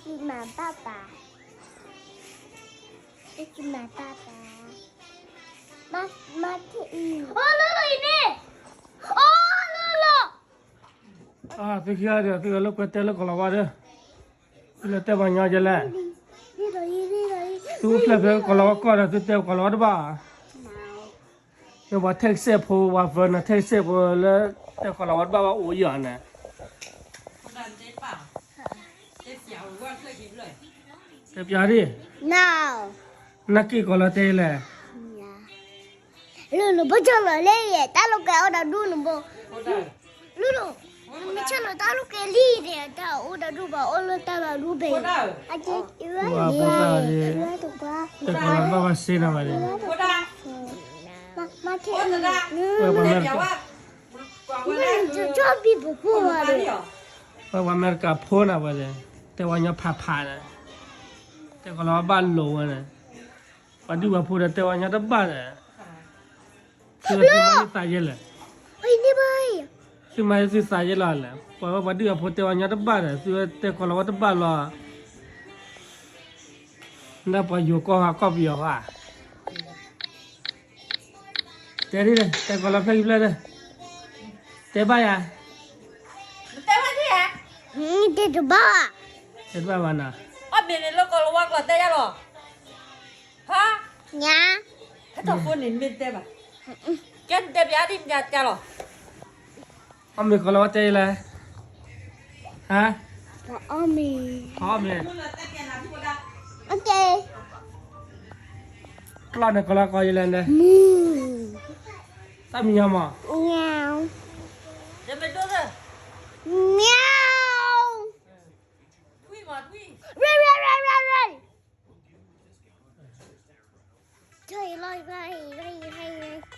ကမၤဘၣ်ပၢ်, ကမၤဘၣ်ပၢ်, မၤ, မၤထံၣ်အံၤ, အိၣ်လီၤလီၤအံၤန့ၣ်, အိၣ်လီၤလီၤ, သုခံဂၤဒီး သုကလၢကွဲတဲလၢကီၤလၤဝါဒီး, သုလၢတဲပှၤညီကလဲၣ်, သုအိၣ်ဖျဲၣ်ဖဲကီၤလၤဝါကီၢ်ဒီး သုတဲကီၤလၤဝါတဘၣ်, ဒီးပှၤထဲကစဲးဖိ ပှၤ friend ထဲကစဲးဖိလၢ တဲကီၤလၤဝါတဘၣ်ဘၣ်အိၣ်ယီၤန့ၣ်, တဲပျးဒ်, နက့ၢ်ကီၤလၤတဲလဲၣ်, လူလူဘိကၠီလီၤလၢယဲ တၢ်လိာ်ကဲအိၣ်ဒီးဒူၣ်နဘိ, လူလူ, မ့ၢ်ဆၢလီၤတၢ်လိာ်ကဲလံဒီး တၢ်အိၣ်ဒီးဒူၣ်ဘၣ်အိၣ်လၢတၢ်လီၤဒူၣ်ဘဲ, အကဲ, တကွၢ်, တဲကီၤလၤဘၣ်ဘၣ်စ့နၤဝဲန့ၣ်, မၤထံၣ်, ကၠီဘံၣ်ပဖိဝဲဒီး, ပှၤအမဲရကၤဖိနၤဝဲန့ၣ်, တဲဝဲညီဖးဖးန့ၣ်, တဲကီၤလၤဝါဘၣ်လိာ်ဝဲန့ၣ်, ပှၤဒုၣ်ပှၤဖိဒီးတဲဝဲညီတဘၣ်ဒီး, သုမၤသုသးယဲလဲၣ်, သုမၤသုသးယဲလီၤလဲၣ်, ပှၤဝဲပှၤဒုၣ်ပှၤဖိတဲဝဲညီတဘၣ်ဒီး သုဝဲတဲကီၤလၤဝါတဘၣ်လီၤ, နပှၤယိၤကီၢ်ဟးကီၢ်ပယီၤဟါ တဲဒ်လဲၣ်, တဲကီၤလၤဖျၢၣ်ခံဖျၢၣ်ဒီး, တဲဘၣ်ယၤ, တဲတဘၣ်, တဲတဘၣ်ဘၣ်နီၤ, အမ့ၢ်န့ၣ်လၢကီၤလၤဝါကျိာ်တဲယၤလီၤ, ဟါ, ညါ, ဟဲထီၣ်ဖိန့ၣ်မ့ၢ်တဲဘၣ်, ကဲတဲပျးဒ်မ့ၢ်တၢ်လီၤ, အီၣ်မ့ၤကီၤလၤဝါတဲယၤလဲၣ်, ဟါ, အီၣ်မ့ၤ, အီၣ်မ့ၤ, ကျီၢ်န့ၣ်ကီၤလၤဝါကိးယၤလဲၣ်န့ၣ်, တၢ်မံၤညါမး, မံၤ, မံၤ, ထွံၣ်မးထွံၣ်, ထွံၣ်လီၤ,